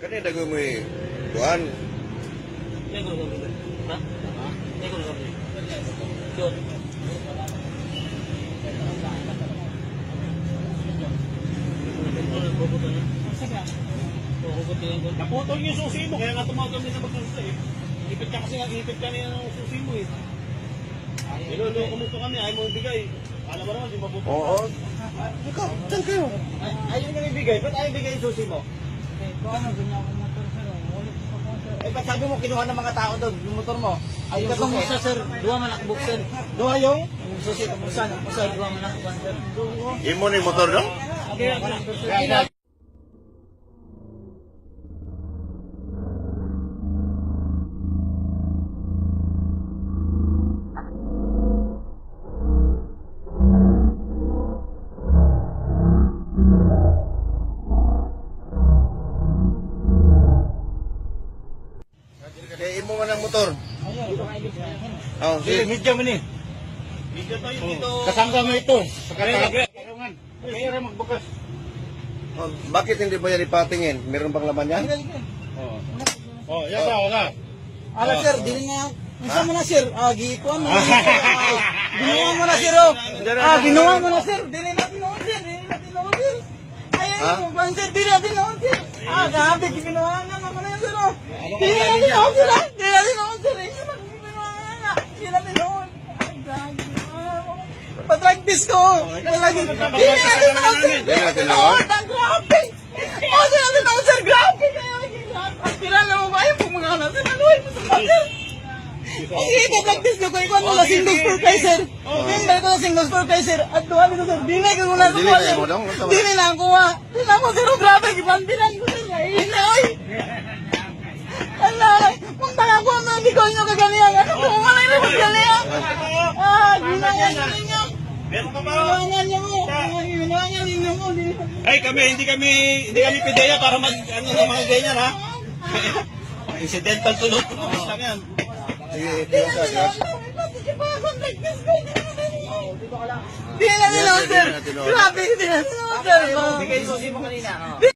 Kani dagoy mo eh. Kuan. Naputol yung susi mo, kaya nga tumawag kami sa magsusi eh. Ipit ka kasi nga, ipit ka niya ng susi mo eh. Niloloko mo pa kami, ayaw mo ibigay. Alam mo naman, di mapuputol. Oo. Ikaw, dyan kayo. Ayaw nyo ibigay. Ba't ayaw ibigay yung susi mo? Eh, paano? Ganyan ako motor, sir. Ulit ko po, sir. Eh, ba't sabi mo kinuha ng mga tao doon, yung motor mo? Ay, yung Katong susi. isa, sir. Duha man akbuk, sir. Duha yung? Yung susi, usa, usa, duha man akbukan, sir. Imo ni motor dong? Kaya, Kay imo man ang motor. Oh, sige. Medyo mo ni. Dito tayo dito. Kasangga mo ito. Kaya, Kaya rin magbukas. Oh, bakit hindi ba yan ipatingin? Meron bang laman yan? Oh, yan ba, wala. Ala, sir, dili na. Unsa mo na, sir? Ah, gikuan mo na. Sir. Ah, Ginuha mo na, sir, oh. Ah, ginuha mo na, sir. Dili na tinuod, sir. Dili na tinuod, sir. Ay, Ha? ay, kuwan, sir. Dili na tinuod, sir. Ah, grabe, ginuha na naman na yan, sir, oh. Dili na tinuod, sir, ah. Dili na tinuod, sir. Ay, ginuha na. Dili na tinuod. Ay, grabe. Ah, Patragtis ko. Wala, dili na tinuod, sir. Dili na tinuod. Ang grabe. Oh, dili na tinuod, sir. Grabe kayo. Ang kilala mo ba yung pumangana, sir? Ano yung sir? Sige, ito-practice ko. Ikaw ano lasing dos for kay sir. Hindi ko lasing dos for kay sir. At duha nito sir. Dili ko na Dili kuha na sir. mo dong. Unsa man? Dili na ang kuha. Dili na ako sir. Oh, Grabe, gipanbilan ko sir. Ay, ina, oy. Ala, kung tanga ko ang mga nyo kaganiyan. Ano ko malay na kaganiyan? Ah, ginawa ninyo. Meron ka ba? Ginawa niyo mo. Ginawa ninyo mo. Ay, kami, hindi kami pideya para mag, ano, ng mga ganyan, ha? Incidental to no, lang yan. Sige, ito ka. Dili na tinuod, sir. Grabe, dili na tinuod, sir. Bigay yung susi mo kanina. Oh.